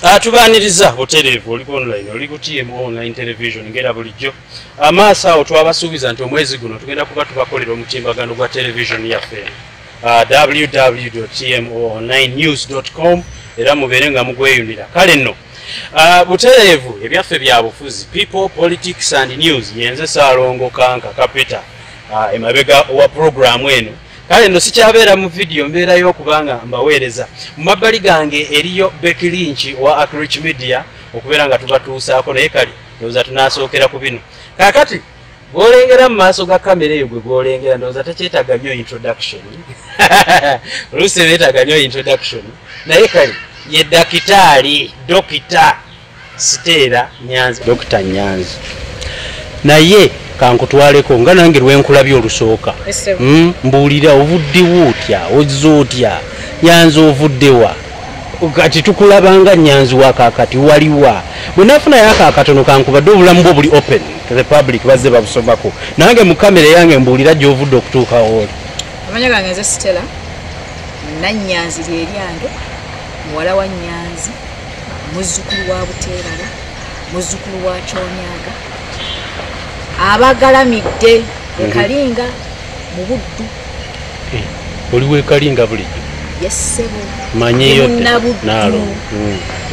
Tubaniriza butereevu, oli ku online, oli ku TMO Online Television. Ngera bulijjo amaaso awo, twabasuubiza nti omwezi guno tugenda kuba tubakolera omutimbagano gwa television yaffe, www.tmoonlinenews.com, era mubeere nga mugweyunira. Kale nno, butereevu ebyaffe bya bufuzi, people, politics and news. Yenze Saalongo Kanka Kapita, emabega wa programu eno. Kale nno sikyabeera mu vidiyo, mbeerayo okubanga mbaweereza. Mu mabbali gange eriyo Becky Lynch wa Acrich Media, okubeera nga tubatuusaako. Naye kale ndowooza tunaasookera ku bino. Kaakati gwolengera mu maaso ga kamera eyo, gwe gwolengera, ndowooza tekyetaaga nnyo introduction. Oluusi beetaaga nnyo introduction, naye kale ye Dakitaali Dokita Stella Nyanzi, Dokita Nyanzi. Naye kankutwaleko nga nange lwenkulabye olusooka. Mbuulira, ovuddewo otya? Ozza otya, Nyanzi? Ovuddewa? Kati tukulabanga Nyanzi wakakati waliwa bwe nafunayo ako akatono kankubadde. Obulamu bwo buli open to the public, bazze babusomako. Nange mu kamera yange mbuulira gy'ovudde okutuukawo oli. Amanya gange nze Stella Nannyanzi, lyeryange, muwala wa Nyanzi, muzzukulu wa Buteeraba, muzzukulu wa Kyonyaga, abagalamidde ekalinga mu Buddu. Oli wekalinga bulijjo? Yes ssebo. Manyiyo. Munnabuddu. Naalo.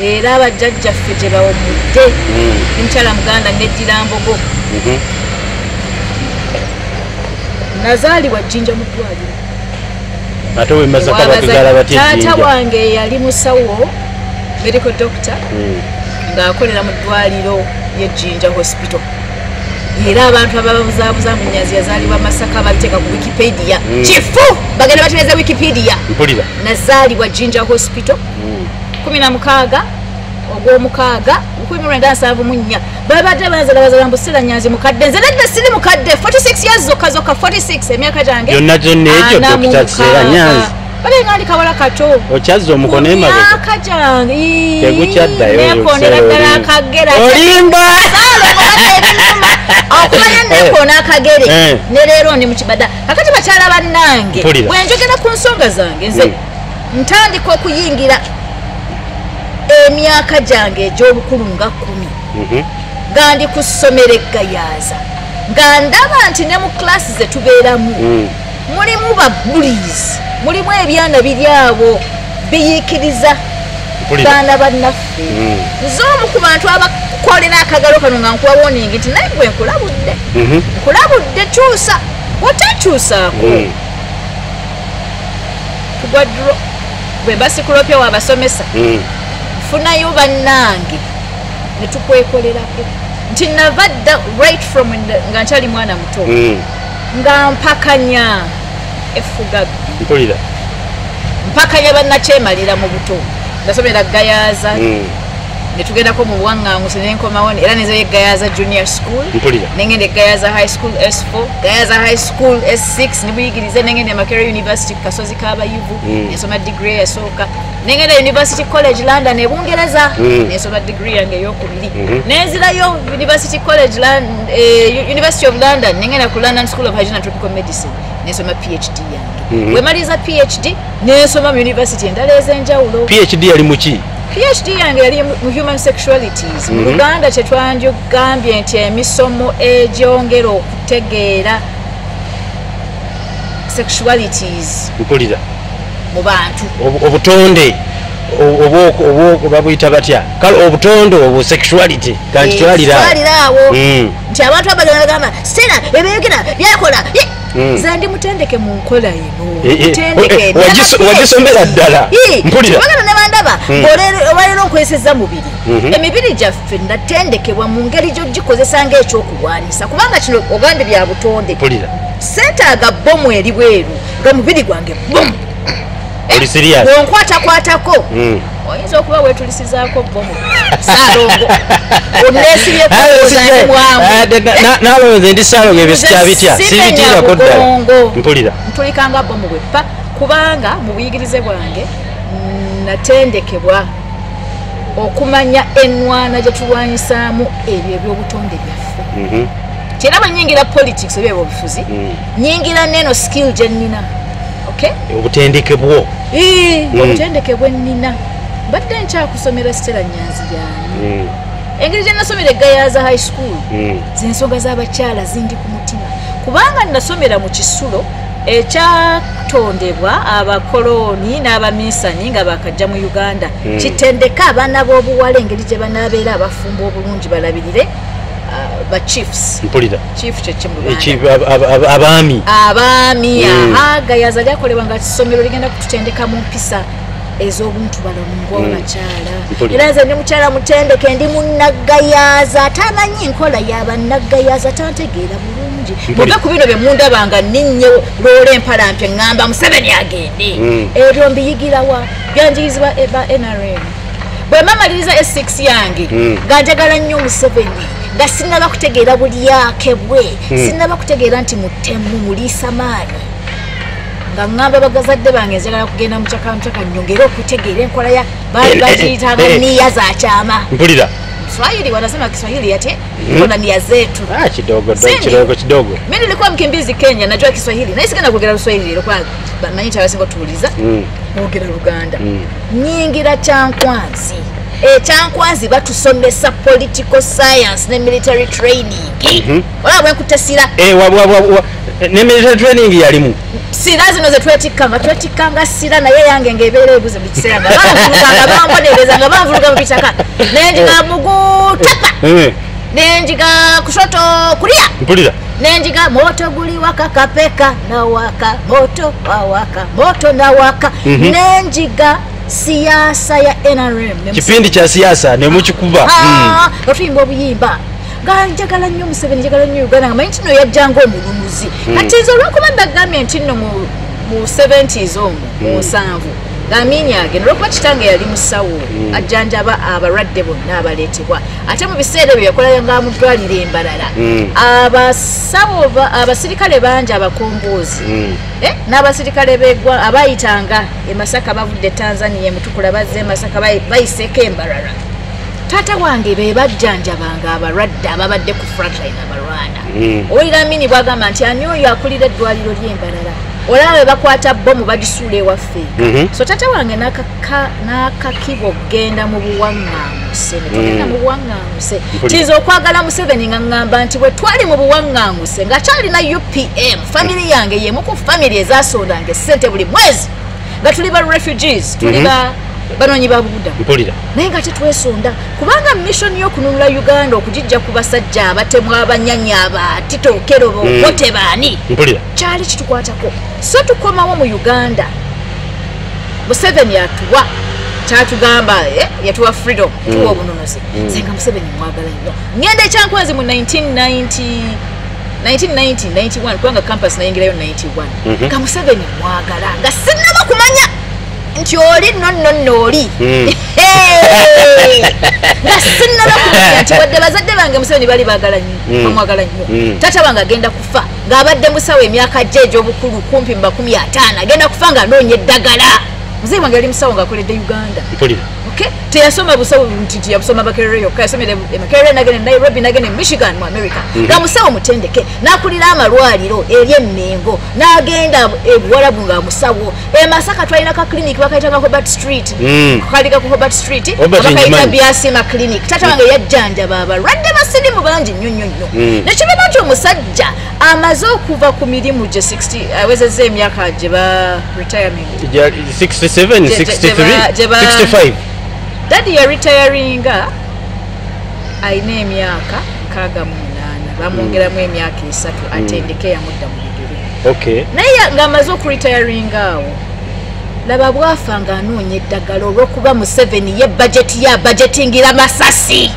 Era abajjajjaffe gye bawomudde. Mukyala muganda, neddira mbogo. Nazaalibwa Jjinja mu ddwaliro. Ate wemasaka bakuzaala batya? Taata Ejjinja? wange yali musawo, medical doctor, ng'akolera mu ddwaliro ly'Ejjinja Hospital. Era abantu ababuzaabuza mu Nyanzi yazaalibwa Masaka babiteeka ku Wikipedia. Kifu, bagenda batereeza Wikipedia. Mpulira. Nazaalibwa Jinja Hospital 16 ogwomukaaga 1974. Babadde banzala bazala mbu Stella Nyanzi mukadde. Nze nedda, siri mukadde, 46 years zokka zokka, 46 emyaka gyange. Byonna gyonna egyo, 46. Dr. Stella Nyanzi? Bale nga ndi kawala kato. Okyazza omukono emabega? Myaka gyange. Tegukyaddayo. Nekonera ddala akagere. Olimba. Okumanya nekoona akagere. Ne leero ndi mukibada. Kakati bakyala bannange, Mpulira. bwe njogera ku nsonga zange, nze ntandika okuyingira emyaka gyange egy'obukulu nga 10 nga ndi ku ssomero eggayaaza, nga ndaba nti ne mu kilasi ze tubeeramu mulimu ba bullies, mulimu ebyana biri abo biyiikiriza Mpulira. baana bannaffe. Nze omu ku bantu abakolera akagalo kano nga nkuwa warning nti naye gwe nkulabudde, nkulabudde, kyusa, otakyusaako tugwa dro. Bwe basikulopya wabasomesa, nfunayo bannange ne tukwekolerako nti nava dda right from nga nkyali mwana muto nga mpakanya efugabbi. Mpulira. Mpakanya bannakyemalira mu buto. Nasomera Gayaza, netugendako mu buwaŋŋanguse, nenkomawo era nezayo Gayaza Junior School. Mpulira. Nengenda e Gayaza High School S4, Gayaza High School S6, nibuyigirize, nengenda e Makerere University ku kasozi k'abayivu, nensoma degree eyasooka, nengenda University College London e Bungereza, nensoma degree yange eyokubiri, nenzirayo University College University of London, nengenda ku London School of Hygiene and Tropical Medicine, nensoma PhD yange. Wemaliriza PhD, nensoma mu university endala ez'enjawulo. PhD yali muki? PhD yange yali mu human sexualities. Mu Luganda kyetwandigambye nti emisomo egyongera okutegeera sexualities Mpulira. mu bantu. Obutonde babuyita batya? Kale obutonde obwo sexuality kankitwalira. Twalira awo nti abantu abagenda bagamba Stella ebyogera byakola. Nze ndi mutendeke mu nkola eno. Mutendeke. Wagisomera ddala. Mpulira. Bagenda ne bandaba olwaleero nkozesezza mubiri. Emibiri gyaffe natendekebwa mu ngeri gy'ogikozesa ng'ekyokulwanyisa, kubanga kino ogambye bya butonde. Mpulira. Seetaaga bomu eri bweru nga mubiri gwange bomu. Oli serious? Bwonkwatakwatako oyinza okuba weetulisizaako bomu, Saalongo, oneesibyeko ndi mwangu. Nalowooza ndi Saalongo, ebyo sikyabitya, sibitiirako ddala. Bugongo. Mpulira. Ntulikanga bomu bweppa, kubanga mu buyigirize bwange natendekebwa okumanya ennwana gye tulwanyisaamu ebyo ebyobutonde byaffe. Kyera bwe nyingira politics oba ebyobufuzi, nyingira neno skill gye nnina, okay? Obutendeke bwo. Obutendeke bwe nnina. Mbadde nkyakusomera Stella Nyanzi yange. Engeri gye nasomera e Gayaza High School, z'ensonga z'abakyala zindi ku mutima, kubanga nasomera mu kisulo ekyatondebwa abakoloni n'abaminsani nga bakajja mu Uganda. Kitendeka abaana b'obuwala engeri gye banaabeera abafumbo obulungi, balabirire ba chiefs. Mpulira. Chief kye ki mu Eki- Luganda? Abaami. Abaami. Aha, Gayaza lyakolebwa nga ssomero ligenda kututendeka mu mpisa ez'obuntu balamu ng'abakyala. Mpulira. Era nze ndi mukyala mutendeke, ndi munnaggayaza atamanyi nkola y'abannaggayaza, tantegeera bulungi. Mpulira. Muve ku bino bye mundaba nga nninnye loola empalampye ŋŋamba Museveni agende. Ebyo mbiyigirawa? Byanjigirizibwa ba NRM. Bwe mamaliriza S6 yange, nga njagala nnyo Museveni, nga sinnaba kutegeera bulyake bwe, sinnaba kutegeera nti mutemu muliisa maanyi, nga ŋŋamba bagazadde bange njagala kugenda mucakamucaka nnyongere okutegeera enkola ya baali bagiyitanga niya za kyama. Mpulira. Swahili, wanasema Kiswahili ate kuna nia zetu. Ah, kidogo Sindi. kidogo kidogo. Mimi nilikuwa mkimbizi Kenya, najua Kiswahili naye sigenda kwogera Luswahili leero kwa manyi kyabasinga otuwuliza mwogera Luganda. Nyingira Kyankwanzi. Kyankwanzi batusomesa political science ne military training. Olaba bwe nkutte sira. Eh, wa wa wa wa ne military training yalimu. Sira zino ze twetikkanga, twetikkanga sira, naye yange ng'ebeera ebuze buli kiseera, nga banvuluga, nga bambonereza, nga banvuluga mu bitaka, nenjiga mugutapa, nenjiga kushoto kulia, Mpulira. nenjiga moto guli waka kapeka na waka moto wawaka moto na waka. Nenjiga siasa ya NRM ne Kipindi cha siasa ne mukikuba. Ah, otuyimba obuyimba nga njagala nnyo Museveni, njagala nnyo Uganda, nga manyi nti nno yajjanga omulunuzi. Kati nze olwokuba mbagambye nti nno mu 70s omwo, mu 70, ng'Amini agenda, olwokuba kitange yali musawo ajjanjaba abalwadde bonna abaleetebwa, ate mu biseera ebyo yakola nga mu ddwaliro embalala. Abasawo abasirikale bangi abakombozi, n'abasirikale b'eggwa abayitanga e Masaka bavudde Tanzania, e Mutukula bazze e Masaka, bayiseeko embalala. Taata wange be bajjanjabanga abalwadde ababadde ku frontline abalwana. Owulira Amini bwagamba nti ani oyo akulira eddwaliro ly'embalala, olaba bwe bakwata bomu bagisuula ewaffe. So taata wange n'akakibwa okugenda mu buwaŋŋanguse, ne tugenda mu buwaŋŋanguse. Kiyinza okwagala Museveni nga ŋŋamba nti bwe twali mu buwaŋŋanguse nga kyalina UPM, family yange y'emu ku family ezasondanga essente buli mwezi, nga tuli ba refugees, tuli ba banoonyi ba bubudamu. Mpulira. Naye nga tetwesonda, kubanga mission y'okununula Uganda okugijja ku basajja abatemu, abanyanya, abatitookero, bote baani, Mpulira. kyali kitukwatako. So tukomawo mu Uganda, Museveni atuwa kyatugamba, yatuwa freedom, tuwa obununuzi. Nze nga Museveni mwagala nnyo. Ngenda ekyankwanzi mu 1990, 1990 91, kubanga campus nayingirayo 91. Nga Museveni mwagala, nga sinnaba kumanya nti oli nno nno nno oli. Hey! Nga sinnaba kumanya nti wadde bazadde bange Museveni bali baagala nnyo, bamwagala nnyo, taata wange agenda kufa ng'abadde musawo emyaka gye egy'obukulu kumpi mu 50, agenda kufa ng'anoonya eddagala. Muzeeyi wange yali musawo ng'akoledde Uganda. Mpulira. Okay? Teyasoma busawo nti yabusoma Makerere yokka, yasomera e Makerere, n'agenda e Nairobi, n'agenda e Michigan mu America. Nga musawo mutendeke, n'akulira amalwaliro eri e Mengo, n'agenda e Buwarabu nga musawo. E Masaka twalina ka clinic bakayitanga Hobart Street. Kalika ku Hobart Street, Hobart bakayita ngimanyi. Byasima Clinic. Taata wange yajjanjaba abalwadde basirimu bangi nnyo nnyo nnyo. Ne kibeera nti omusajja amaze okuva ku mirimu gye 60, awezezza emyaka gye ba retirement. 67, 63, 65. Daddy ya retiringa alina emyaka 68, bamwongeramu emyaka 3 atendeke yamudda mu bigere. Naye ng'amaze okuretiringa awo, laba bwafa ng'anoonya eddagala, olw'okuba Museveni ye budget ya budgetingira masasi,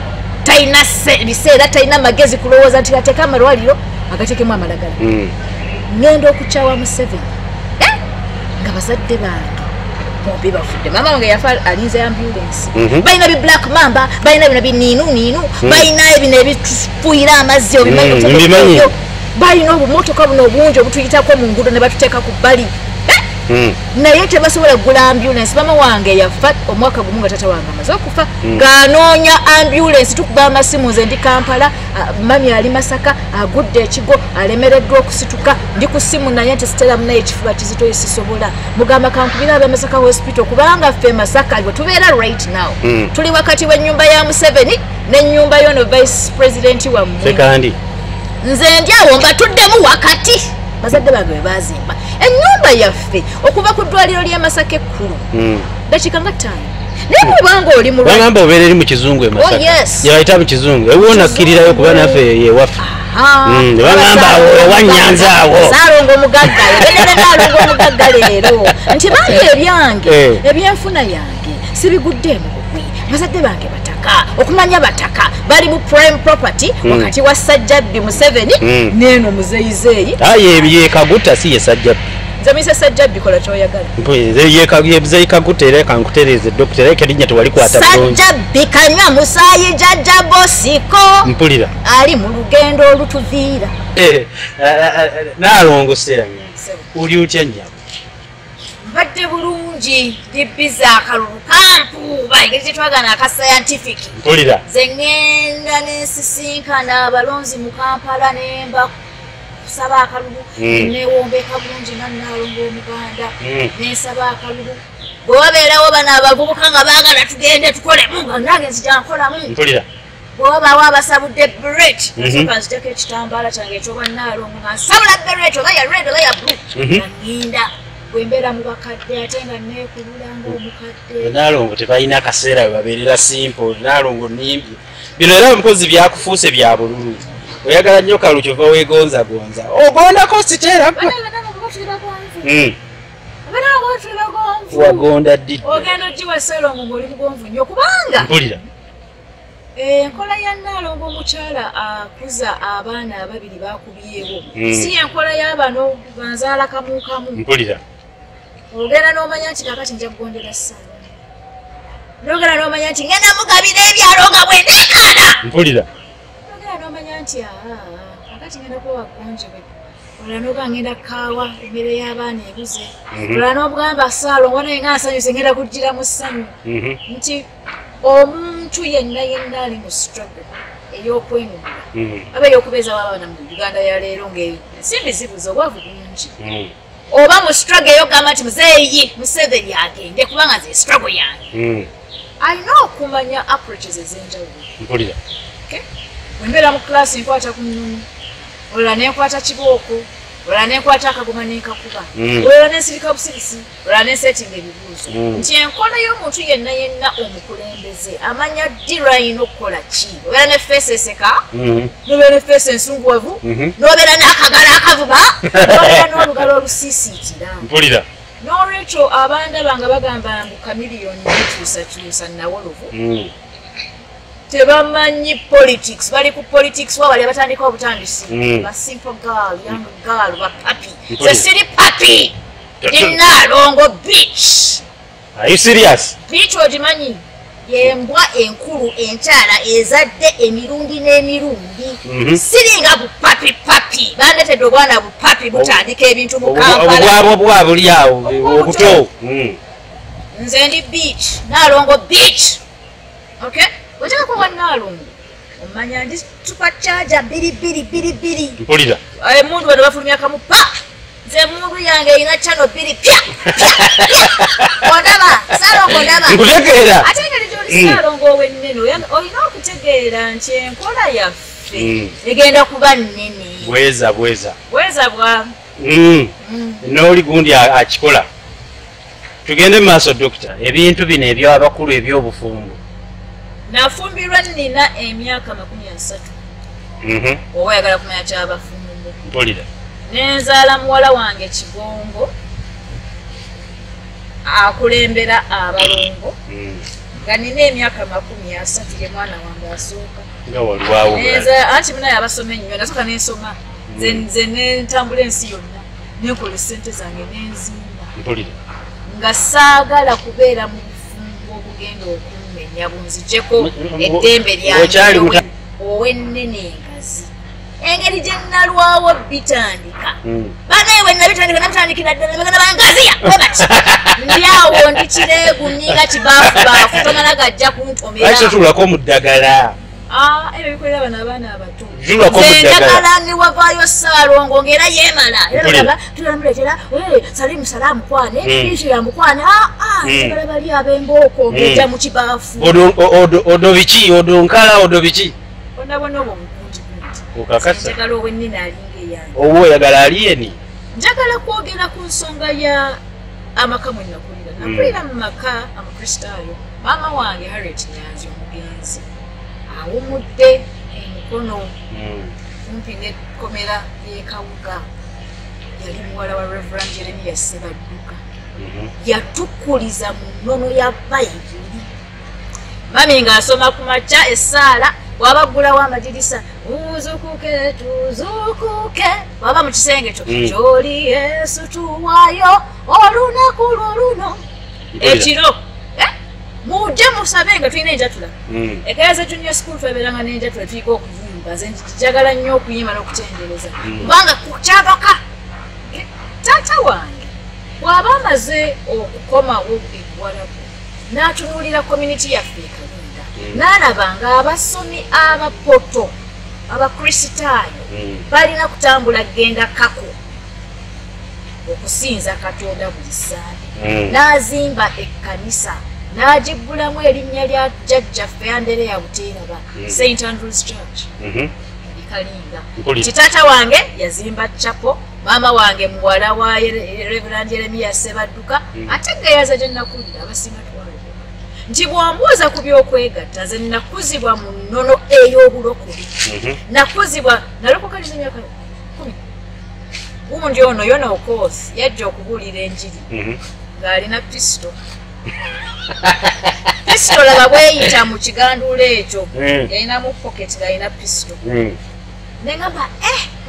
talina biseera, talina magezi kulowooza nti ateeke amalwaliro agateekemu amalagala. Ngenda okukyawa Museveni, nga bazadde bange bombi bafudde. Maama wange yafa alinze ambulance. Balina bi black mamba, balina bino biniinu niinu, balina bino ebitufuuyira amazzi, obimanyi? Mbimanyi. Balina obumotoka buno obungi obutuyitako mu nguudo ne batuteeka ku bbali. Naye tebasobola kugula ambulance. Mama wange yafa omwaka gumu nga tata wange amaze okufa, ng'anoonya ambulance. Tukuba amasimu, nze ndi Kampala, mami ali Masaka, agudde ekigo, alemereddwa okusituka. Ndi ku simu naye nti Stella munaye ekifuba kizito, sisobola. Mugamba kankubira ab'e Masaka Hospital, kubanga ffe Masaka bwe tubeera right now tuli wakati w'ennyumba ya Museveni n'ennyumba y'ono vice president wammwe. Sekandi. Nze ndi awo mbatuddemu wakati. Bazadde bange bwe bazimba ennyumba yaffe okuva ku ddwaliro ly'e Masaka ekkulu, dakiika nga 5. Naye bwebanga oli mu Bagamba obeera eri mu kizungu e Masaka. Oh, yes. Yabayita mu kizungu, ewona akkirirayo kuba naffe yewaffe. Bagamba awo ewannyanza awo. Saalongo omugagga, yogenere Naalongo omugagga leero nti bange ebyange ebyenfuna yange sibiguddeemu bugwi. Bazadde bange bataka, okumanya bataka bali mu prime property wakati wa Sajjabbi Museveni neeno muzeyizeeyi. Aye ye Kaguta, si ye Sajjabbi. Nze muyise Sajjabbi, kola kyoyagala. Nze ye muzeeyi Kaguta, era kankutereeze dokita, era erinnya tewalikwata bulungi. Sajjabbi kanywa musaayi jajja Bosiko. Mpulira. Ali mu lugendo olutuviira. Naalongo Stella Nyanzi, oli otya nnyabo? Mbadde bulungi, ndi busy, akalulu kampuuba engeri gyetwagana aka scientific. Mpulira. Nze ŋŋenda nensisinkana abalonzi mu Kampala nemba kusaba akalulu, newombeka bulungi nga Naalongo Omuganda, nensaba akalulu. Bwe wabeerawo bano abavubuka nga baagala tugende tukolemu, nga nange nzija nkolamu. Mpulira. Bwe wabaawo abasabudde beret, nsooka nzijako ekitambaala kyange ekyobwa Naalongo nga nsabula beret, oba ya red oba ya blue, nga ŋŋenda. Bwe mbeera mu bakadde ate nga neekulula ng'omukadde. Naalongo tebalina akaseera we babeerera simple. Naalongo nimbi bino era mukozi byakufuuse bya bululu. Oyagala nnyo kalulu, kyova weegonzagonza ogondako siteera gwe. Bannange tuli bagonvu. Bannange tuli bagonvu. Wagonda ddi? Ogenda ogiwa Ssalongo ng'oli mugonvu nnyo kubanga Mpulira. Enkola ya Naalongo omukyala akuza abaana ababiri bakubyewo si enkola y'abano banzaala kamu kamu. Mpulira. Ogenda n'omanya nti kakati nja kugondera Ssalongo, n'ogenda n'omanya nti ngenda mugabira ebyalo nga bwe neekaana. Mpulira. N'ogenda n'omanya nti kakati ngenda kuba wagonjebwe. Olala n'oga ngenda kaawa emmere y'abaana ebuze. Olala n'obugamba Ssalongo naye nga nsanyuse ngenda kujjira mu ssanyu. Nti omuntu yenna yenna ali mu struggle ey'okwenunula aba ey'okubeezawo abaana mu Uganda ya leero ng'ensimbi zibuze, obwavu bungi, oba mu struggle ey'okugamba nti muzeeyi Museveni agende kubanga nze struggle yange, alina okumanya approaches ez'enjawulo. Mpulira. Bwe mbeera mu class nkwata ku nnono, olala nenkwata kibooko, olala nenkwata akagoma nenkakuba, olala nensirika busirisi, olala nensetinga ebibuuzo. Nti enkola y'omuntu yenna yenna omukulembeze amanya ddi lwalina okukola ki. Obeera ne face eseka, nobeera ne face ensunguwavu, nobeera n'akagalo akavuba, nobeera n'olugalo olusiisiitira. Mpulira. N'olwekyo abandaba nga bagamba mbu kamiliyoni nekyusakyusa nawolovu, tebamanyi politics. Bali ku politics wabali abatandika obutandisi, ba simple girl, young girl, ba puppy. Nze siri puppy, ndi Naalongo bitch. Are you serious? Bitch ogimanyi? Yembwa enkulu enkyala ezadde emirundi n'emirundi. Siringa bupapi papi, bandeetedde obwana bupapi butandika ebintu mu Kampala. Obubwabwo bwa buli awo obuto. Nze ndi bitch, Naalongo bitch. Okay, oteekako wa Naalongo omanya ndi supercharger 2 2 2 2. Mpulira. Emundu bano bafulumya kamu pa, nze emundu yange erina channel 2 pya pya pya. Ondaba Ssalongo, ondaba? Nkutegeera. Ate engeri gyoli Ssalongo ow'ennene, olina okutegeera nti enkola yaffe egenda kuba nnene. Bweza bweza. Bweza bwa N'oli gundi akikola. Tugende mu maaso dokita, ebintu bino ebyabakulu eby'obufumbo. Nafumbirwa nina emyaka 30. Oba oyagala kumanya kyabafumbo. Mpulira. Nenzaala muwala wange Kigongo akulembera abalongo nga nina emyaka 30, ye mwana wange asooka. Nga walwawo. Nenza anti munaye abasoma ennyo, nasooka nensoma, nze nentambula ensi yonna nenkola essente zange nenzimba. Mpulira. Nga saagala kubeera mu bufumbo obugenda okummenya bunzijeko eddembe lyange ow'ennene engazi. Engeri gye nalwawo bitandika. Banaye we nabitandika nabitandikira ddala baganda bangaziya bwe bati. Ndi awo ndi kireegu nninga kibaafu tomala gajja kuntomera. Lwaki totuulako mu ddagala? Ebyo bikolera bano abaana abato. Tuulako mu Nze ddagala. njagala ne wavaayo Ssaalongo ng'era yeemala. Era bagamba tulamuleetera Salimu Salaamu kwane, Ishi amukwane. Njagala bali ab'embooko ng'ejja mu kibaafu. Odo biki? Odo nkala, odo biki? Bonna bonna obwo bukunti. Okakasa. Njagala ow'ennina alinga eyange. Oba oyagala aliyeni? Njagala kwogera ku nsonga ya amaka mwe nakulira. Nakulira mu maka Amakristaayo. Maama wange Harriet Nyanzi omugenzi awummudde emikono kumpi n'ekkomera ly'e Kawuga. Yali muwala wa Reverend Jeremiah Ssebadduka. Yatukuliza mu nnono ya Bayibuli. Mami ng'asoma ku makya essaala, bw'aba aggulawo amadirisa, uzukuke tuzukuke, bw'aba mu kisenge kyo, gy'oli Yesu tuwaayo olunaku lwo luno. Ekiro mujje musabe nga tulina enjatula. Ekayaza Junior School twabeeranga n'enjatula tuyiga okuyimba. Nze njagala nnyo okuyimba n'okutendereza. Kubanga kyabaka. Taata wange bw'aba amaze okukomawo ebuwalabu n'atunuulira community yaffe e Kalinga, n'alaba ng'abasomi abapoto Abakristaayo balina kutambula genda Kako okusinza Katonda buli Ssande. N'azimba ekkanisa n'agiggulamu erinnya lya jjajjaffe Andereya Buteeraba, St. Andrews Church e Kalinga. Kitaata wange yazimba chapel, maama wange muwala wa Reverend Jeremiah Ssebadduka, ate Gayaza gye nakulira abasinga twalaba. Nti bw'ombuuza ku by'okwegatta, nze nakuzibwa mu nnono ey'obulokole. Nakuzibwa, nalokoka nina emyaka 10. Gundi ono Yona Okoth yajja okubuulira enjiri ng'alina pisito. Pisito laba bweyita mu kiganduula ekyo, yalinamu pocket ng'alina pisito. Ne ngamba,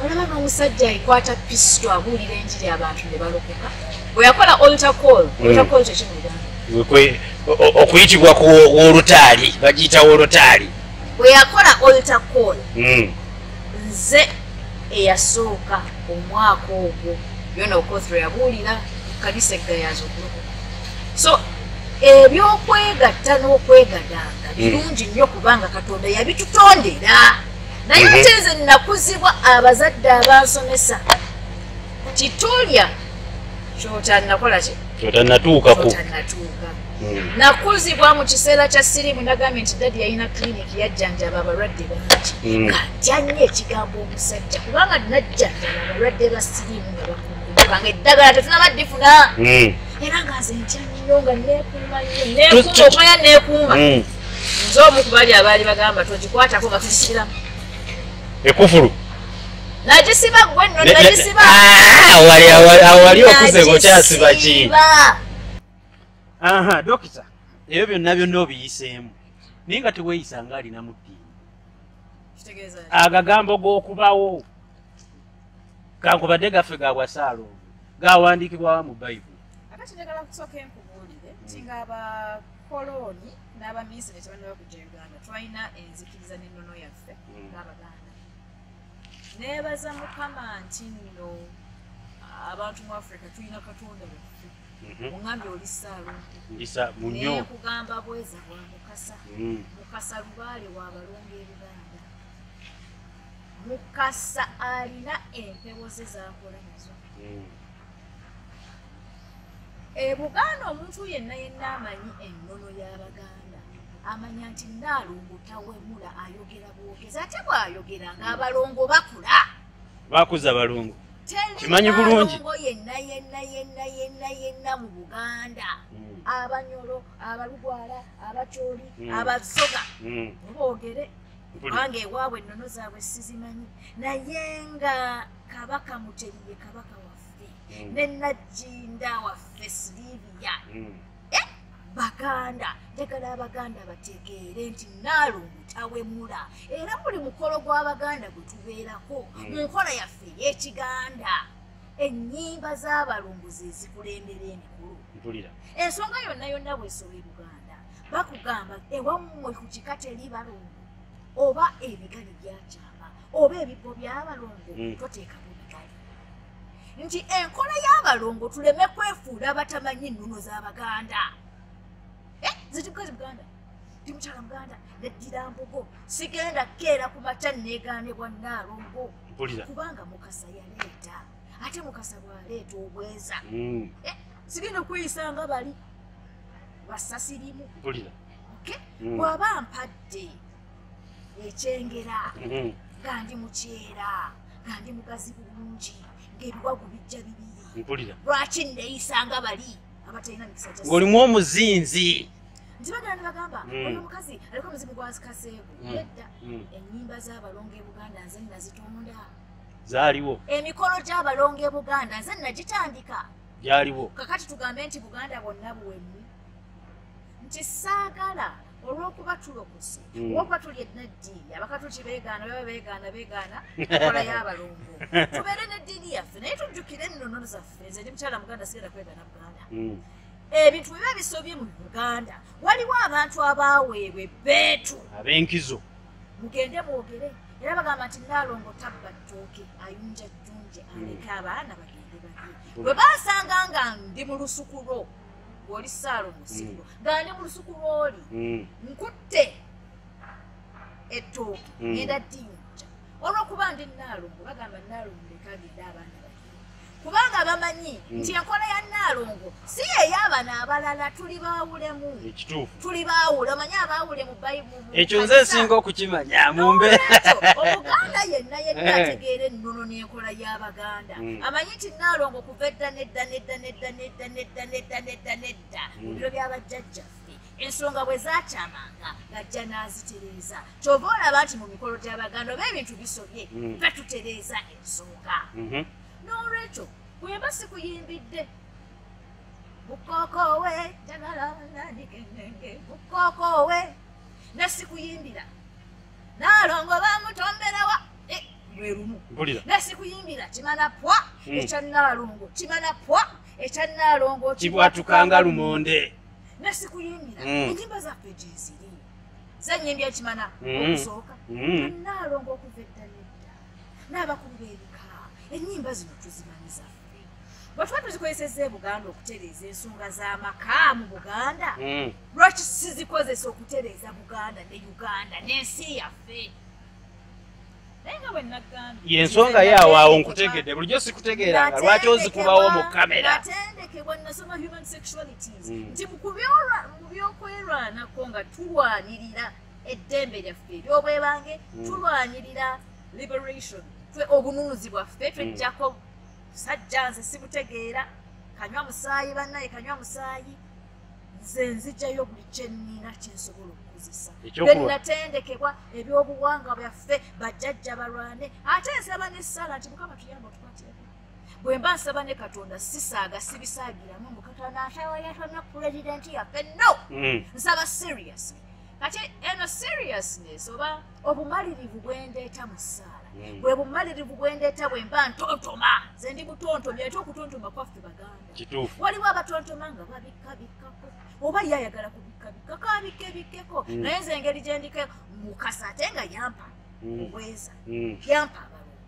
olaba n'omusajja ekwata pisito abuulira enjiri abantu ne balokoka. Bwe yakola altar call, altar call kye ki mu Luganda? Okuyitibwa ku wolutaali, bagiyita wolutaali. Bwe yakola altar call, nze eyasooka omwaka ogwo Yona Okoth yabuulira kanisa e Gayaza okulokoka. So ebyokwegatta n'okwegadanga birungi nnyo kubanga Katonda yabitutondera. Naye ate nze nakuzibwa abazadde abansomesa kitolya ky'otannakola ki? Ky'otannatuukako. Ky'otannatuuka. Nakuzibwa mu kiseera kya siriimu, nagambye nti daddy yalina clinic yajjanjaba abalwadde bangi. Nga ntya nnyo ekigambo omusajja kubanga najjanjaba abalwadde ba siriimu nga bakunguka nga eddagala tetunaba ddifuna. Era nga nze ntya nnyo nga neekuuma nnyo, neekuuma okumanya neekuuma. Nze omu ku bali abaali bagamba togikwatako nga tugisibiramu. Ekufulu. Nagisiba ggwe nno, nagisiba. Awali okuze ng'okyasiba ki? Dokita, ebyo byonna byonna obiyiseemu. Naye nga teweeyisa ng'alina mu ddiini. Agagambo g'okubawo kankubadde gaffe ga bwa Ssaalongo gawandiikibwa mu Bayibuli. Akati njagala kusooka nkubuulire nti ng'abakolooni n'abaminsani tebannaba kujja Uganda, twalina enzikiriza n'ennono yaffe ng'Abaganda. Neebaza Mukama nti nno abantu mu Africa tulina Katonda waffe. Ongambye oli Ssaalongo. Ndisa munyo. Nekugamba bweza bwa Mukasa. Mukasa lubaale w'abalongo e Buganda. Mukasa alina empewo ze z'akola nazo. E Buganda omuntu yenna yenna amanyi ennono y'Abaganda amanya nti Nnaalongo tawemula, ayogera bwogezi, ate bw'ayogera ng'abalongo bakula. Bakuza balongo. Kimanyi bulungi. Nnaalongo yenna yenna yenna yenna yenna mu Buganda. Abanyolo, Abalugwala, Abacholi, Abasoga. Boogere. Kubanga ewaabwe ennono zaabwe sizimanyi. Naye nga Kabaka Mutebi ye Kabaka waffe. Ne Nagginda waffe Silivia. Baganda, njagala Abaganda bategeere nti Nnaalongo tawemula. Era buli mukolo gw'Abaganda gwe tubeerako mu nkola yaffe ey'Ekiganda, ennyimba z'abalongo ze zikulembera emikolo. Ensonga yonna yonna bw'esoba e Buganda, bakugamba ewammwe ku kika teri balongo oba ebigali byakyama Oba ebibbo by'abalongo toteekamu bigali. Nti enkola y'abalongo tuleme kwefuula abatamanyi nnono z'Abaganda. Nze mukazi Muganda, ndi mukyala Muganda, neddira mbogo, sigenda keera ku makya neegaanibwa Nnaalongo. Kubanga Mukasa yaleeta, ate Mukasa bw'aleeta obweza. Sigenda kweyisa nga bali basasirimu. Bw'aba mpadde ekyengera nga ndi mukyera, nga ndi mugazi bulungi, ng'ebiwagu bijja bibiri. Lwaki neeyisa nga bali abatalina mikisa gya Ng'olimu omuzinzi. Nti bagenda ne bagamba oyo omukazi aliko omuzimu gwa Kaseegu. Nedda, ennyimba z'abalongo e Buganda nze nazitonda. Zaaliwo. Emikolo gy'abalongo e Buganda nze nagitandika. Gyaliwo. Kakati tugambe nti Buganda bwonna buwemu. Nti saagala olw'okuba tulokose, olw'okuba tuli eddiini, Abakatuliki beegaana, baba beegaana, beegaana enkola y'abalongo. Tubeere n'eddiini yaffe, naye tujjukire ennono zaffe. Nze ndi mukyala Muganda, sigenda kwegaana Buganda. Ebintu biba bisobye mu Buganda, waliwo abantu abaaweebwa ebbeetu ab'enkizo. Mugende mwogere. Era bagamba nti Nnaalongo tabba ttooke, ayunja jjunje, aleke abaana bagende balye. Bwe bansanga nga ndi mu lusuku lwo, ng'oli Ssaalongo sirwo, nga ndi mu lusuku lw'oli, nkutte ettooke, ngenda ddiyunja. Olw'okuba ndi Nnaalongo, bagamba Nnaalongo leka agende abaana balye. Kubanga bamanyi nti enkola ya Nnaalongo si ey'abano abalala, tuli baawulemu. Tuli baawule, omanyi abaawule mu Bayibuli. Ekyo nze nsinga okukimanya mu mbeera. Omuganda yenna yenna ategeera ennono n'enkola y'Abaganda. Amanyi nti Nnaalongo kuva edda nedda nedda nedda nedda nedda nedda nedda nedda mu biro by'abajjajjaffe. Ensonga bwe zaakyamanga ng'ajja n'azitereeza. Ky'ova olaba nti mu mikolo gy'Abaganda oba ebintu bisobye, ffe tutereeza ensonga. N'olwekyo bwe mba sikuyimbidde bukookowe njagala nandike ennenge bukookowe, ne sikuyimbira Nnaalongo bamutomberawa lwe lumu, ne sikuyimbira kimana pwa ekya Nnaalongo, kimana pwa ekya Nnaalongo kibwatukanga lumonde, ne sikuyimbira ennyimba zaffe gye ziri zenyimbye ekimana okusooka Nnaalongo okuva edda nedda n'abakulu b'ebika. Ennyimba zino tuzimanyi zaffe. Bwe tuba tuzikozesezza e Buganda okutereeza ensonga z'amaka mu Buganda, lwaki sizikozesa okutereeza Buganda ne Uganda n'ensi yaffe? Naye nga bwe nagambye, Yensonga yaawo nkutegedde, bulijjo sikutegeeranga lwaki ozikubawo mu kamera. Natendekebwa, nasoma human sexualities, nti mu byokwerwanako nga tulwanirira eddembe lyaffe ery'obwebange, tulwanirira liberation, obununuzi bwaffe, twejjako sajja nze sibutegeera, kanywa musaayi bannaye, kanywa musaayi, nze nzijjayo buli kye nnina kye nsobola okukozesa. Bwe natendekebwa ebyobuwangwa byaffe, bajjajja balwane, ate nsaba n'essaala nti Mukama tuyambe otukwatireko. Bwe mba nsaba ne Katonda sisaaga, sibisaagiramu mbu Katonda nsaba yasomye pulezidenti yaffe, no! Nsaba seriously. Kati eno seriousness oba obumalirivu bwe ndeeta mu ssaala, bwe bumalirivu bwe ndeeta bwe mba ntontoma. Nze ndi mutontomi, ate okutontoma kwaffe Baganda. Waliwo abatontoma nga babikkabikkako, oba ye ayagala kubikkabikkako abikkebikkeko, naye nze engeri gye ndiko Mukasa ate nga yampa obweza, yampa abalongo,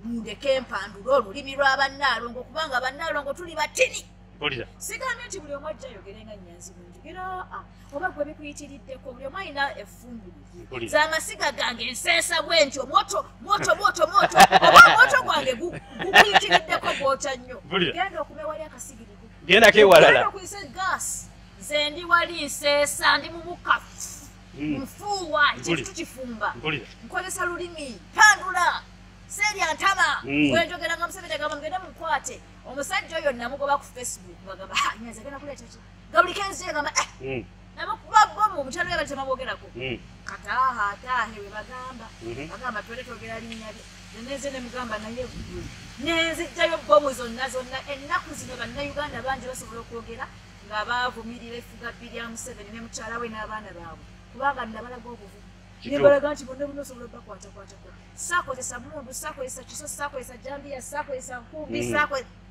mundeke mpandule olulimi lw'abannaalongo, kubanga bannaalongo tuli batini. Sigambye nti buli omu ajja ayogere nga Nnyanzi bwe njogera, oba gwe bikuyitiriddeko, buli omu alina effungulu lye. Nze amasiga gange nseesa bwe ntyo, moto moto moto moto, oba omwoto gwange gukuyitiriddeko gwokya nnyo. Genda okume wali akasigirigo. Gendako ewalala. Genda okuyisa gas. Nze ndi wali nseesa, ndi mu mukka. Nfuuwa, ekintu tukifumba. Nkozesa lulimi, mpandula. Seerya ntama. Bwe njogera nga Museveni agamba mugende mukwate. Omusajja oyo namugoba ku Facebook, bagamba, ha, Nyanzi agenda kuleeta ki? Nga buli kenzi agamba, Namukuba bbomu, omukyala we bali tebamwogerako. Kataaha, ataahe we bagamba. Bagamba twere twogera linnya lye. Nze ne mugamba naye gwe. Nenzijjayo bbomu zonna zonna. Ennaku zino Bannayuganda bangi basobola okwogera nga baavumirira effuga bbi lya Museveni ne mukyala we n'abaana baabwe. Kubanga nabalaga obuvumu. Nembalaga nti bonna bonna osobola bakwatakwatako. Saakozesa mundu, saakozesa kiso, saakozesa jambiya, saakozesa nkumbi,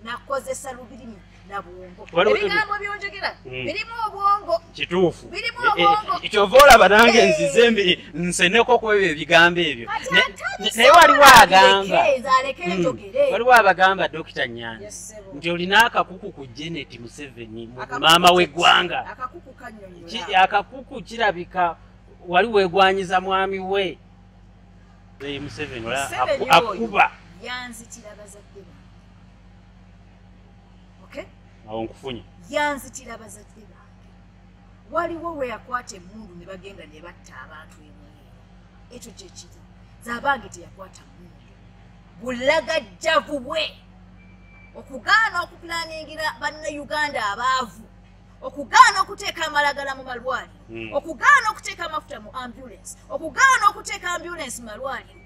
nakozesa lubirimi na bwongo. Ebigambo byonjogera birimu obwongo. Kituufu. Birimu obwongo. Kyova olaba nange nzize nseneko ku ebyo ebigambo ebyo. Naye waliwo agamba. Waliwo abagamba Dr. Nyanzi nti olina akakuku ku Janet Museveni, maama w'eggwanga. Akakuku kannyonnyola. Akakuku kirabika wali weegwanyiza mwami we. Museveni akuba. Yanzitira bazadde bange. Okay? Awo nkufunye. Yanzitira bazadde bange. Waliwo we yakwata emmundu ne bagenda ne batta abantu ebweru. Ekyo kye kiri. Zabange teyakwata mmundu. Bulagajjavu bwe. Okugaana okupulaningira bannayuganda abaavu. Okugaana okuteeka amalagala mu malwaliro. Okugaana okuteeka amafuta mu ambulance. Okugaana okuteeka ambulance mu malwaliro.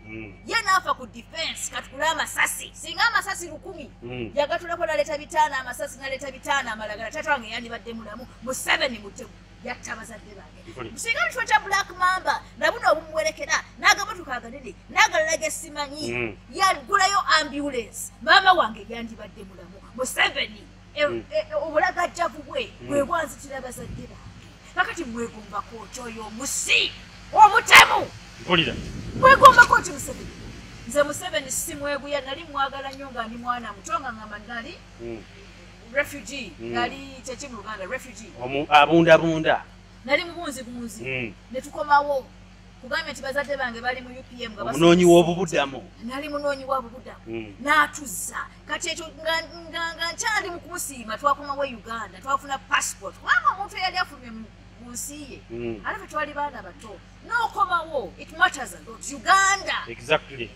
Ye n'afa ku defense katukule amasasi. Singa amasasi 1000 yagatulako n'aleeta 5 amasasi n'aleeta 5 amalagala. Taata wange yandibadde mulamu. Museveni mutemu yatta abazadde bange. Singa ekifo kya Black Mamba na buno obumuwerekera n'agamotoka aganene n'agalala ge simanyi yagulayo ambulance. Maama wange yandibadde mulamu. Museveni obulagajjavu bwe bwe bwanzitira abazadde bange. Kakati mwegombako ki oyo omusi omutemu? Mpulira. Mwegombako ki Museveni? Nze Museveni simweguya, nali mwagala nnyo nga ndi mwana muto nga ngamba nali refugee, nali kyeki mu Luganda refugee. Abundabunda. Nali mubunzibunzi. Ne tukomawo. Kugambye nti bazadde bange bali mu UPM nga omunoonyi w'obubudamu. Nali munoonyi w'obubudamu. N'atuzza. Kati ekyo nga nkyali mu kumusiima twakomawo e Uganda, twafuna passport. Kubanga omuntu eyali afulumye mu nsi ye. Ate ffe twali baana bato. N'okomawo, it matters a lot. Uganda. Exactly.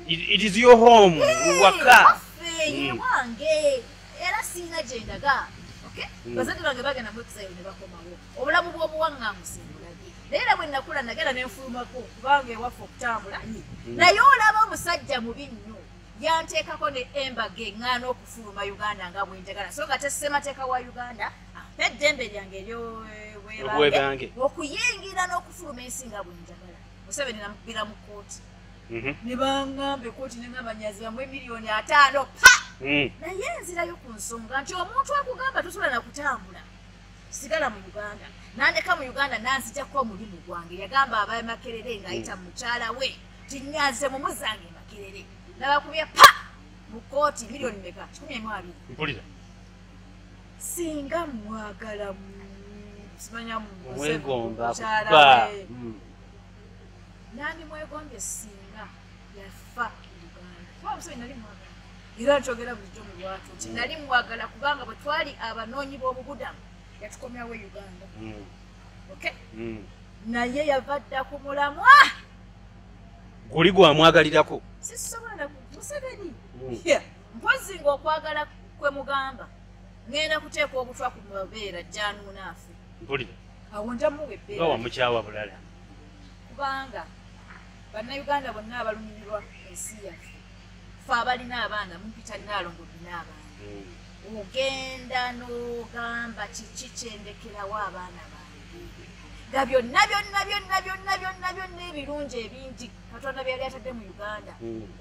It is your home. Waka. Waffe, ye wange. Era sirina gye ndaga. Okay? Bazadde bange bagenda mu exile ne bakomawo. Obulamu bw'obuwaŋŋanguse mbulabye. Naye era bwe nakula nagenda ne nfulumako kubanga ewaffe okutambula. Naye olaba omusajja mubi nnyo. Yanteekako ne embaga eŋŋaana okufuluma Uganda nga bwe njagala. So nga te ssemateeka wa Uganda ampa eddembe lyange ery'obwebange okuyingira n'okufuluma ensi nga bwe njagala. Museveni namukubira mu kkooti. Ne baŋŋamba ekkooti ne ŋŋamba Nyanzi bamuwe 5,000,000 pa! Naye nzirayo ku nsonga nti omuntu akugamba tosobola na kutambula. Sigala mu Uganda. Nandeka mu Uganda nanzijjako omulimu gwange. Yagamba aba Makerere ng'ayita mukyala we nti Nyanzi mumuzange Makerere. Nabakubye pa mu kkooti miliyoni meka? 120. Mpulira. Singa mwagala simanya mwegomba mukyala we. Nandi mwegombye singa yafa Uganda. Kuba Museveni nali mwagala. Era nkyogera bulijjo mu lwatu nti nali mwagala kubanga bwe twali abanoonyi b'obubudamu yatukomyawo e Uganda. Okay? Naye yava dda ku mulamwa. Guli gwamwagalirako. Sisobola Museveni. Mpozzi ng'okwagala kwe mugamba ngenda kuteeka obutwa ku mabeera jjanuunaafe. Mpulira. Awo njamuwa ebbeera. Nga wamukyawa bulala. Kubanga bannayuganda bonna abalumirirwa ensi yaffe ffe abalina abaana mumpita Nnaalongo nnina abaana. Ogenda n'ogamba kiki kyendekerawo abaana bange. Nga byonna byonna byonna byonna byonna byonna ebirungi ebingi Katonda bye yali atadde mu Uganda.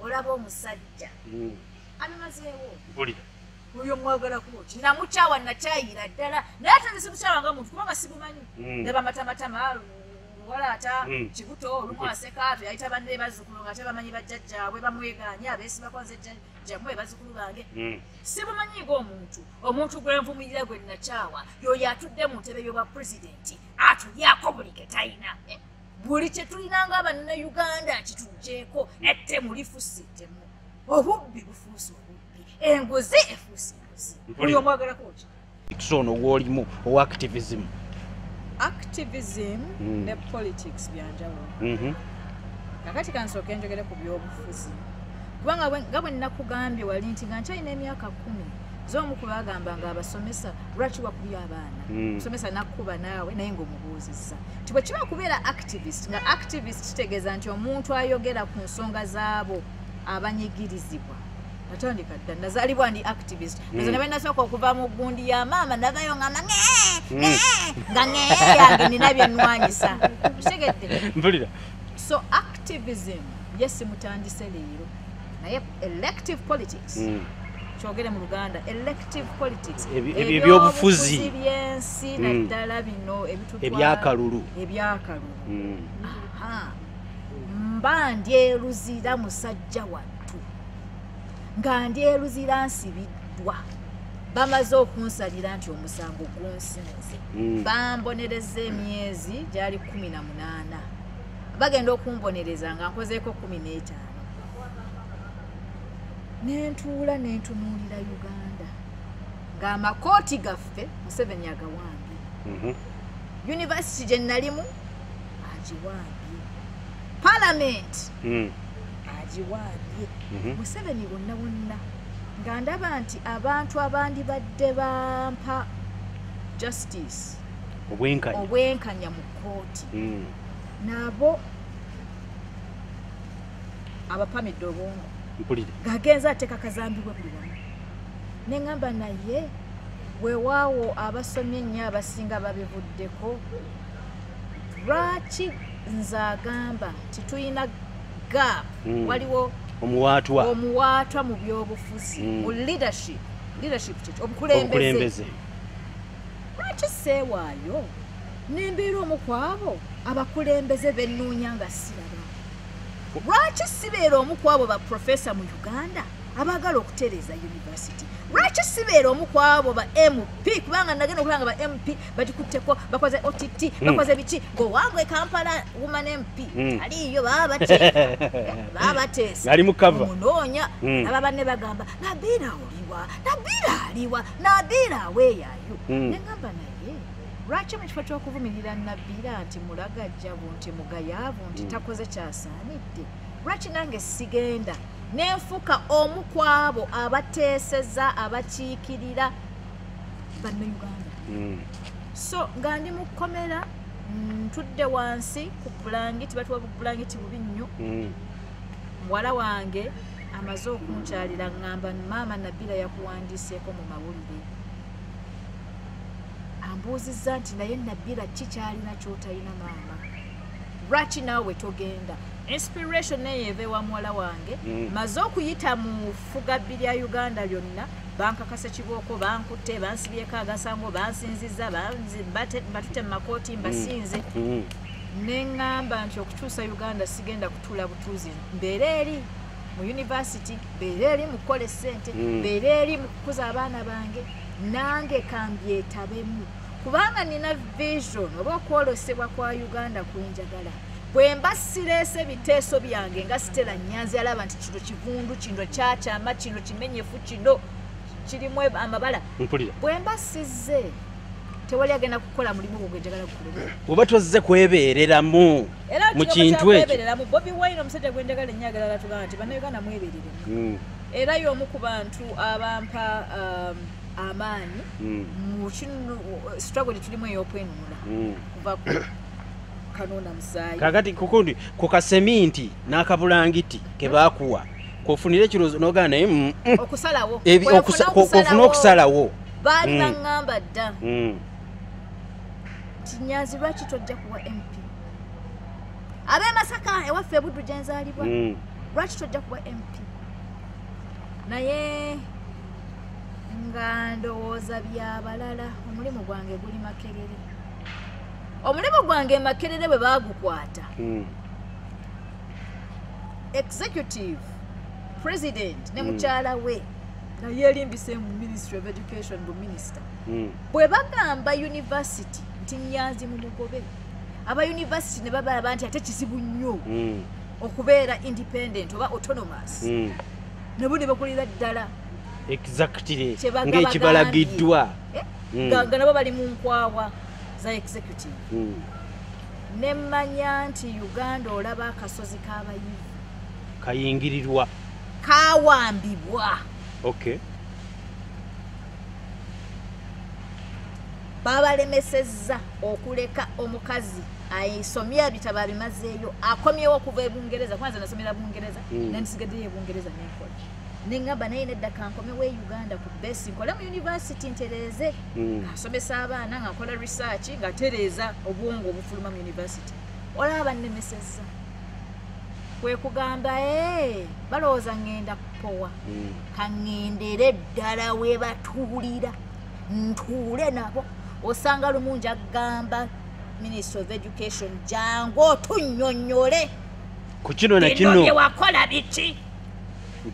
Olaba omusajja abimazeewo. Mpulira. Oyo mwagalako ki? Namukyawa nakyayira ddala. Naye ate nze simukyawa nga muntu kubanga sibumanyi. Ndaba amatamatama walaata kibuto olumu aseka yayita banne bazzukulu nga tebamanyi bajjajjaabwe bamwegaanye abeesibako nze jjajjammwe bazzukulu bange. Sibumanyi ng'omuntu. Omuntu gwe nvumirira gwe nakyawa y'oyo atudde mu ntebe y'obwa pulezidenti atulyako buli ke talina. Buli kye tulina nga bannayuganda kituggyeeko. Ettemu lifuuse ettemu. Obubbi bufuuse obubbi. Enguzi efuuse enguzi. Oyo omwagalako ki? Ono gw'olimu owa activism. Activism ne politics byanjawulo. Kakati kansooke njogere ku byobufuzi. Kubanga nga bwe nnakugambye wali nti nga nkyalina emyaka 10 z'omu ku baagamba nga abasomesa lwaki wakubye abaana. Omusomesa n'akkuba naawe naye ng'omubuuzizza. Nti bwe kiba kubeera activist, nga activist kitegeeza nti omuntu ayogera ku nsonga zaabo abanyigirizibwa. Natandika dda nazaalibwa ndi activist. Nze ne nasooka okuva mu gundi ya maama navayo ngamba ngee nga ngee yange nina bye nnwanyisa. Okitegedde? Mpulira. So activism, yes, mutandise leero, naye elective politics, kyogere mu Luganda, elective politics, ebyobufuzi byensi, naddala bino ebitutwala ebyakalulu. Ebyakalulu. Aha, mba ndyeruzira musajja wattu, nga ndyeruzira nsibiddwa, bamaze okunsalira nti omusango gunsinze, bambonereza emyezi gyali 18, bagenda okumbonereza nga nkozeeko 15. Nentuula nentunuulira Uganda ng'amakooti gaffe Museveni agawambye, university gye nalimu agiwambye, parliament agiwambye, Museveni bonna bonna, nga ndaba nti abantu abandi badde bampa justice, obwenkanya mu kkooti, nabo abapamidde obwongo, gagenza ateeka kazambibwa buli wamu. Neŋŋamba naye weewaawo abasomye ennyo abasinga babivuddeko, lwaki nze agamba nti tulina gap, waliwo omuwaatwa mu byobufuzi, mu leadership, kiki obukulembeze, lwaki seewaayo nembeera omu ku abo abakulembeze bennuunya nga siraba? Lwaki sibeera omu ku abo ba professor mu Uganda abaagala okutereeza university? Lwaki sibeera omu ku abo ba MP, kubanga nagenda okulaba nga ba MP bagikutteko, bakoze OTT, bakoze biki, ng'owange Kampala woman MP aliyo, baba bateesa ali mu cover, omunoonya, aba banne bagamba Nabira oliwa, Nabira aliwa, Nabira aweeyayo. Neŋŋamba naye lwaki mu kifo ky'okuvumirira Nabira nti mulagajjavu, nti mugayaavu, nti takoze kyasaanidde, lwaki nange sigenda nenfuka omu ku abo abateeseza abakiikirira bannayuganda? So nga ndi mu kkomera, ntudde wansi ku bulangiti, batuwa bulangiti bubi nnyo. Muwala wange amaze okunkyalira ŋŋamba, maama Nabira yakuwandiiseeko mu mawulire, ambuuzizza nti naye Nabira ki kyalina ky'otalina maama, lwaki naawe togenda? Inspiration naye eva ewa muwala wange. Maze okuyita mu ffugabbi lya Uganda lyonna, bankakasa kibooko, bankutte, bansibyeko agasango, bansinzizza, batute mu makooti, mbasinze. Neŋŋamba nti okukyusa Uganda sigenda kutuula butuuzi, mbeere eri mu university, mbeere eri mu kukola essente, mbeere eri mu kukuza abaana bange, nange kambyetabemu, kubanga nina vision oba okwolesebwa kwa Uganda kwenjagala. Bwe mba sireese biteeso byange nga Stella Nyanzi alaba nti kino kivundu, kino kyakyama, kino kimenyefu, kino kirimu amabala, bwe mba sizze tewali agenda kukola mulimu gwe njagala gukolebwe. Oba tozze kwebeereramu mu kintu ekyo. Bobi Wine omusajja gwe njagala ennyo agala atugamba nti bannayuganda mwebeereremu. Era y'omu ku bantu abampa amaanyi mu kino struggle gye tulimu ey'okwenunula kuva ku kanona musaayi. Kakati kukundi ku kaseminti n'akabulangiti ke baakuwa kofunire ekirowoozo n'ogaana naye okusalawo, kofuna okusalawo. Baali baŋŋamba dda nti Nyanzi lwaki tojja kuwa MP? Ab'e Masaka ewaffe e Buddu gye nzaalibwa, lwaki tojja kuwa MP? Naye nga ndowooza byabalala, omulimu gwange guli Makerere. Omulimu gwange Makerere bwe baagukwata, executive president ne mukyala we nga yeelimbise mu Ministry of Education bu minister, bwe bagamba university nti Nyanzi mumugobe, aba university ne babalaba nti ate kizibu nnyo okubeera independent oba autonomous, nabo ne bakolera ddala exactly ng'ekibalagiddwa, nga nabo bali mu nkwawa za executive. Nemmanya nti Uganda olaba akasozi k'abayivu kayingirirwa, kawambibwa. Okay. Babalemesezza okuleka omukazi ayisomye ebitabo abimazeeyo, akomyewo okuva e Bungereza. Kwanza nasomera Bungereza, nandisigaddeyo e Bungereza nenkola. Neŋŋamba naye nedda kankomewo e Uganda ku besi, nkole mu university ntereeze, ng'asomesa abaana, nga nkola research, nga ntereeza obwongo obufuluma mu university. Olaba bannemesezza. Kwe kugamba balowooza ŋŋenda kupowa. Kaŋŋendere ddala we batuulira ntuule nabo. Osanga lumu njagamba Minister of Education jangu otunnyonnyole ku kino na kino bye wakola biki.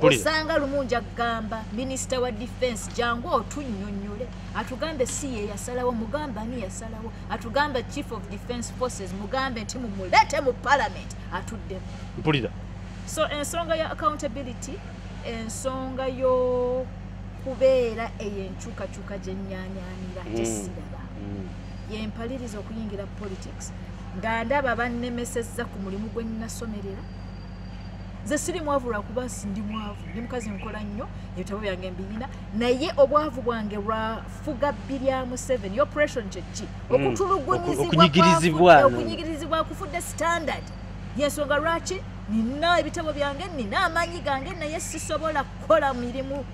Osanga lumu njagamba Minister wa Defense jangu otunnyonnyole, atugambe si ye yasalawo, mugambe ani yasalawo, atugambe Chief of Defense Forces, mugambe nti mumulete mu Parliament atuddemu. Mpulira. So ensonga ya accountability, ensonga y'okubeera ey'enkyukakyuka gye nnyanyaanira tesiraba. Yempaliriza okuyingira politics nga ndaba bannemesezza ku mulimu gwe nnasomerera. Nze siri mwavu lwakuba ndi mwavu, ndi mukazi nkola nnyo, ebitabo byange mbiyina, naye obwavu bwange lwafuga bbiri Museveni. Operation kye ki? Okutulugunyizibwa, okunyigirizibwa kufudde standard. Yensonga lwaki nina ebitabo byange, nina amaanyi gange, naye sisobola kukola mirimu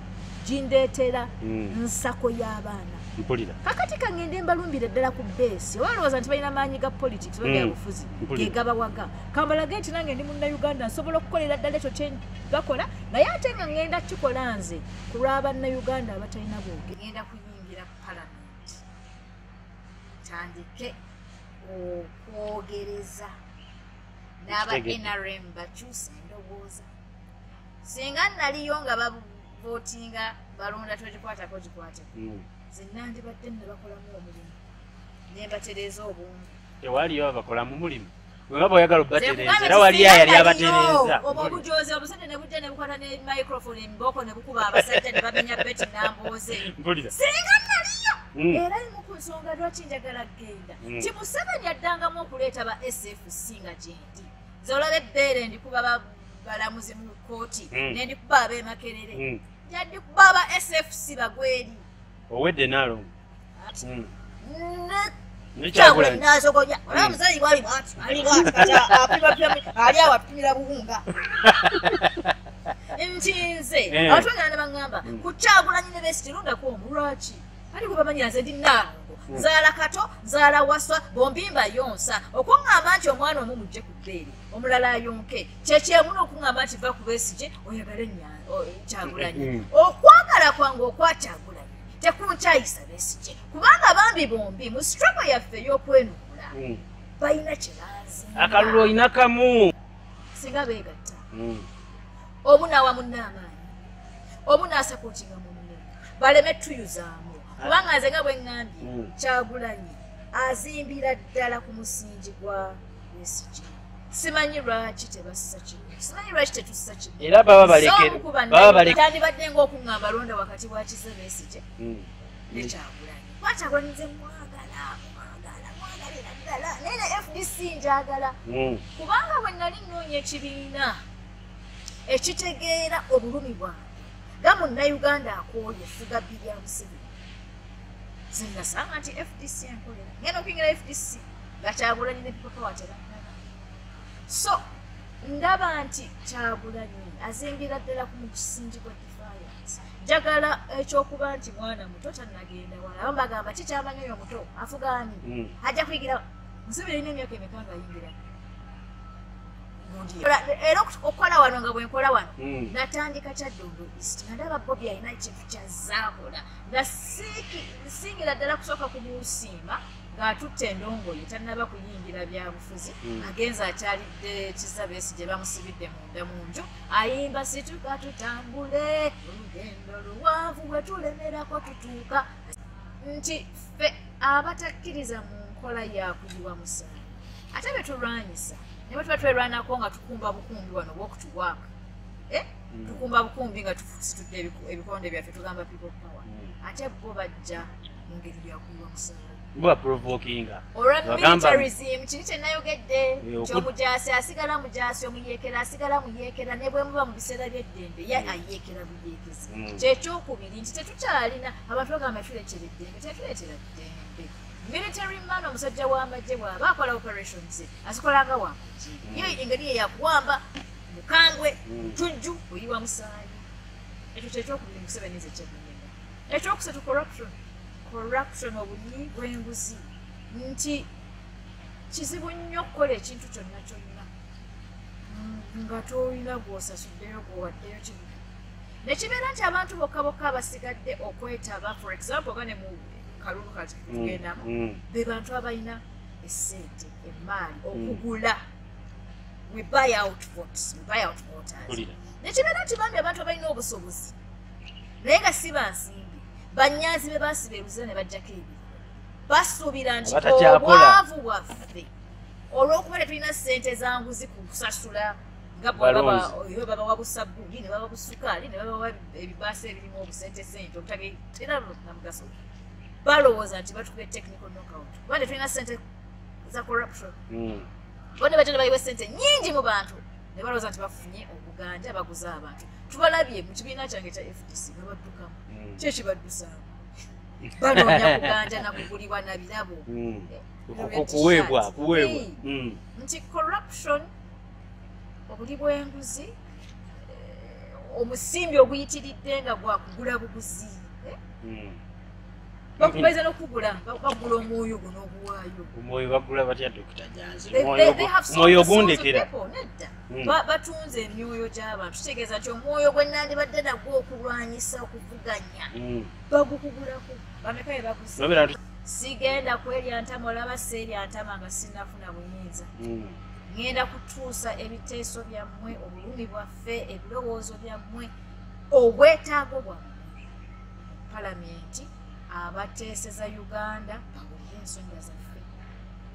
gindeetera nsako y'abaana. Mpulira. Kakati kangende mbalumbire ddala ku base. Olowooza nti balina maanyi ga politics oba byabufuzi ge gabawaga. Kambalage nti nange ndi munnayuganda nsobola okukolera ddala ekyo kye bakola, naye ate nga ngenda kikola nze ku lw'abannayuganda abatalina bwoge. Ngenda kuyingira Parliament tandike okwogereza n'aba NRM bakyuse endowooza. Singa naliyo nga bavotinga balonda togikwatako gikwateko. Nandibadde nabakolamu omulimu ne mbatereeza obwongo. Tewaliyo abakolamu mulimu. Bwe baba oyagala obatereeza era waliyo ayali abatereeza. Obwo obujozi obusente ne bujja ne bukwata ne microphone emboko ne bukuba abasajja ne bamenya Betty Nambooze. Mpulira. Singa naliyo era emu ku nsonga lwaki njagala kugenda. Nti Museveni addangamu okuleeta ba SFC nga gyendi. Nze olaba ebbeere ndikuba balamuzi mu kkooti ne ndikuba ab'e Makerere. Njadikuba aba SFC bagweri. Owedde nalo. Kyagulanyi n'asogonya. Olaba omusajja bw'ali bw'ati, ali bw'ati, kati apima ali awo apimira buwunga. Nti nze abantu bagenda ne baŋŋamba ku Kyagulanyi ne Besigye londako omu, lwaki? Ali gwe bamanyira nze ndi Nnaalongo, nzaala Kato, nzaala Waswa, bombi mbayonsa. Okuŋŋamba nti omwana omu mujje ku bbeere, omulala ayonke, kye kyemu n'okuŋŋamba nti va ku Besigye oyagale Kyagulanyi. Okwagala kwange okwa Kyagulanyi tekunkyayisa Besigye, kubanga bambi bombi mu struggle yaffe ey'okwenunula balina kye banzinga. Akalulu olina kamu. Singa beegatta omu n'awa munne amaanyi, omu n'asapootinga munne, baleme tuyuzaamu. Kubanga nze nga bwe ŋŋambye, Kyagulanyi azimbira ddala ku musingi gwa Besigye. Simanyi lwaki tebassa kimu, simanyi lwaki tetussa kimu. Era baba balekere, baba balekere. Tandibadde ng'okuŋŋamba londa wakati wa Kizza Besigye ne Kyagulanyi. Kuba Kyagulanyi nze mwagala, mwagala, mwagalira ddala, naye ne FDC njagala. Kubanga bwe nali nnoonya ekibiina ekitegeera obulumi bwange nga munnayuganda akooye effuga bbi lya Museveni, nze nasanga nti FDC enkolera. Ngenda okuyingira FDC nga Kyagulanyi ne People Power tebannaba. So ndaba nti Kyagulanyi azimbira ddala ku musingi gwa defiance. Njagala ekyokuba nti mwana muto tannagenda wala. Abamu bagamba kikyamanyi oyo muto afuga ani? Ajja kuyigira. Museveni alina emyaka emeka ng'ayingira? Era okukola wano nga bwe nkola wano natandika Kyaddondo East nga ndaba Bobi alina ekintu ky'azaakola nga nsingira ddala kusooka kumusiima ng'atutte endongoye tannaba kuyingira byabufuzi, agenze akyalidde Kizza Besigye bamusibidde munda mu nju, ayimba situka tutambule olugendo luwanvu bwe tulemerako tutuuka. Nti ffe abatakkiriza mu nkola ya kuyiwa musaayi ate be tulwanyisa ne bwe tuba twerwanako nga tukumba bukumbi wano walk to work, tukumba bukumbi nga tusitudde ebikonde byaffe tugamba people power, ate bo bajja mu ngeri ya kuyiwa musaayi. Mbuwa provokinga. Olwa militarism kiri kye nayogedde ky'omujaasi asigala mujaasi, omuyeekera asigala muyeekera, ne bwe muba mu biseera by'eddembe ye ayeekera buyeekezi. Kyekyokubiri nti tetukyalina abantu bagamba tuleetera eddembe, tetuleetera ddembe. Military man omusajja w'amagye bw'aba akola operations azikola nga w'amagye, ye engeri ye yakuwamba mukambwe tujju oyiwa musaayi. Ekyo kyekyokubiri Museveni nze kyemunenya. Ekyokusatu corruption. Corruption obulyi bw'enguzi, nti kizibu nnyo okukola ekintu kyonna kyonna Nga tolina gw'osasuddeyo gw'owaddeyo kibi. Nekibeera nti abantu bokka bokka abasigadde okwetaba, for example nga ne mu kalulu kati tugendamu, be bantu abalina essente, emaali, okugula. We buy out votes, we buy out voters. Nekibeera nti bambi abantu abalina obusobozi naye nga si bansimbi, banyazi be basiba eruza ne bajjako ebiri, basuubira nti obwavu bwaffe olw'okuba tetulina ssente za nguzi kusasula nga babawa busabbuuni ne baba busukaali ne babawa ebibaasa ebirimu obusente sente obutagera na mugaso, balowooza nti batukube technical knockout kuba tetulina ssente za corruption. Bonna batera bayiwa ssente nnyingi mu bantu ne balowooza nti bafunye okuganja baguza abantu. Tubalabye mu kibiina kyange kya FDC babaddukamu, ki ekibaddusaamu? Banoonya kuganja na kugulibwa na birabo. Kuweebwa. Nti corruption, obuli bw'enguzi, omusimbi oguyitiridde nga gwakugula buguzi. Bakubayiza n'okugula, bagula omwoyo guno oguwaayo. Omwoyo bagula batya Dr. Nyanzi? Omwoyo gundekera. Nedda. Batunze emyoyo gy'abantu. Kitegeeza nti omwoyo gwe nandibadde nagwo okulwanyisa okuvuganya bagukugulako. Bameka be baguze? Sigenda kwerya ntama, olaba seerya ntama nga sinnafuna buyinza. Ngenda kutuusa ebiteeso byammwe, obulumi bwaffe, ebirowoozo byammwe, obwetaago bwammwe. Palamenti abateeseza Uganda bawulire ensonga zaffe.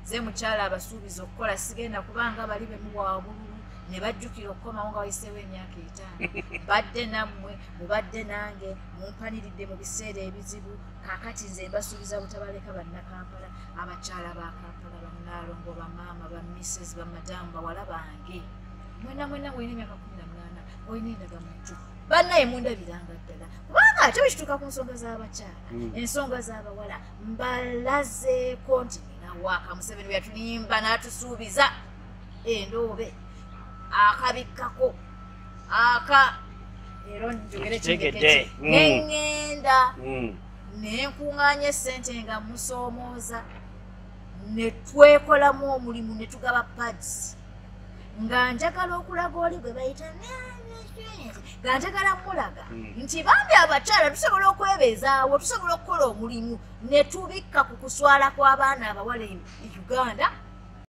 Ze mukyala abasuubiza okukola, sigenda kubanga bali be muwa obululu ne bajjukira okukomawo nga wayiseewo emyaka 5. Badde nammwe, mubadde nange, mumpaniridde mu biseera ebizibu. Kaakati nze mbasuubiza butabaleka bannakampala, abakyala ba Kampala, bannaalongo, bamaama, bamisses, bamadamu, bawala bange. Mwena mwena mulina emyaka 18, olina endagamuntu. Bannaye mundabiranga ddala. Kubanga ate bwe kituuka ku nsonga z'abakyala, ensonga z'abawala, mbalazeeko nti nina waaka. Museveni bwe yatulimba n'atusuubiza endoobe, akabikkako aka ero njogere kitegedde, ne ŋŋenda ne nkuŋŋaanya essente nga musoomooza, ne twekolamu omulimu ne tugaba pads. Nga njagala okulaga oli gwe bayita nga njagala mulaga nti bambi abakyala tusobola okwebeezaawo, tusobola okukola omulimu ne tubikka ku kuswala kw'abaana abawala e Uganda.